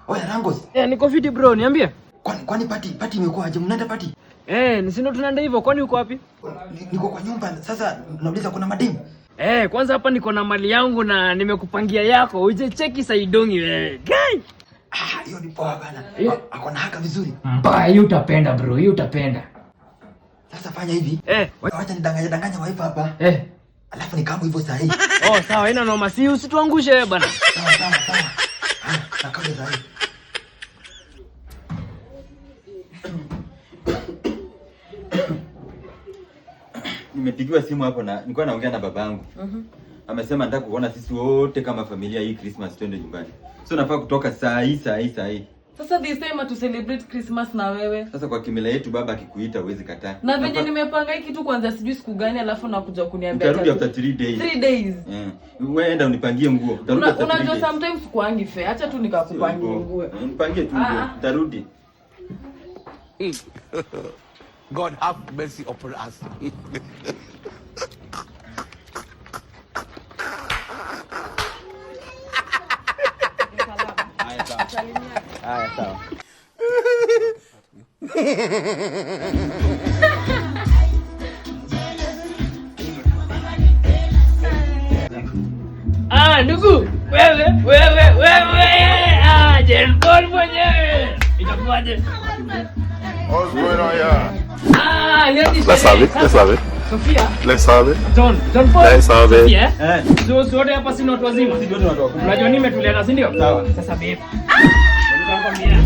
Oya Rangos. Eh, niko fiti bro, niambie. Kwani party imekuwa aje? Mnaenda party? Eh, si ndo tunaenda hivyo, kwani uko wapi? Niko kwa nyumba sasa, nauliza kuna mademu. Eh, kwanza hapa niko na mali yangu na nimekupangia yako. Uje cheki saidongi wewe. Guy. Ah, hiyo ni poa bana. Eh. Ako na haka vizuri. Mbaya, hiyo utapenda bro, hiyo utapenda. Sasa fanya hivi. Eh. Wacha nidanganye danganya wife hapa. Eh. Alafu nikamu hivyo saa hii. Oh, sawa, haina noma. Si usituangushe wewe bana. Sawa sawa sawa. Haya, nakaja saa hii. Nimepigiwa simu hapo na nilikuwa naongea na babangu. Amesema nataka kuona sisi wote kama familia hii Christmas twende nyumbani. So nafaa kutoka saa hii saa hii saa hii. Sasa this time atu celebrate Christmas na wewe. Sasa kwa kimila yetu baba akikuita huwezi kataa. Na venye nimepanga hii kitu kwanza sijui siku gani alafu nakuja kuniambia. Utarudi after 3 days. 3 days. Eh. Wewe enda unipangie nguo. Utarudi after 3 Unajua days. sometimes kuangi fair. Acha tu nikakupangie nguo. Nipangie tu nguo. Utarudi. God have mercy upon us. Haya sawa. Ah, ndugu, wewe wewe wewe. Ah, Jen Paul mwenyewe. Itakuwaje? What's going on here? Ah, leo ni Let's have it. Let's have it. Sofia, Let's have it. John Paul. Let's have it. Sofia, eh? Eh. So so wote hapa si ni watu wazima. Sisi wote watu wakubwa. Unajua nini imetuleta, si ndio? Sawa. Sasa babe. Nilikwambia.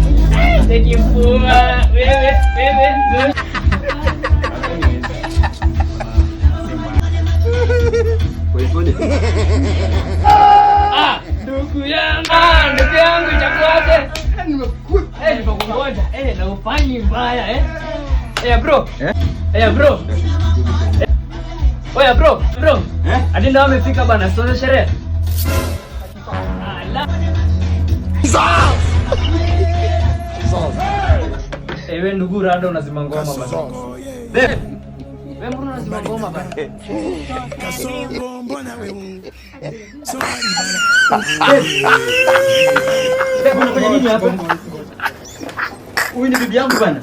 Thank you poa. Wewe wewe. Ah, ndugu yangu, ah, ndugu yangu itakuwaje? Eh, nimekungoja. Eh, na ufanyi mbaya eh. Eh, bro. Eh? Eh, bro. Oya bro, bro. Eh? Hadi ndo amefika bana, sio sherehe. Ala. Eh, wewe ndugu rada unazima ngoma bana. Wewe mbona unazima ngoma bana? Wewe unafanya nini hapa? Huyu ni bibi yangu bana.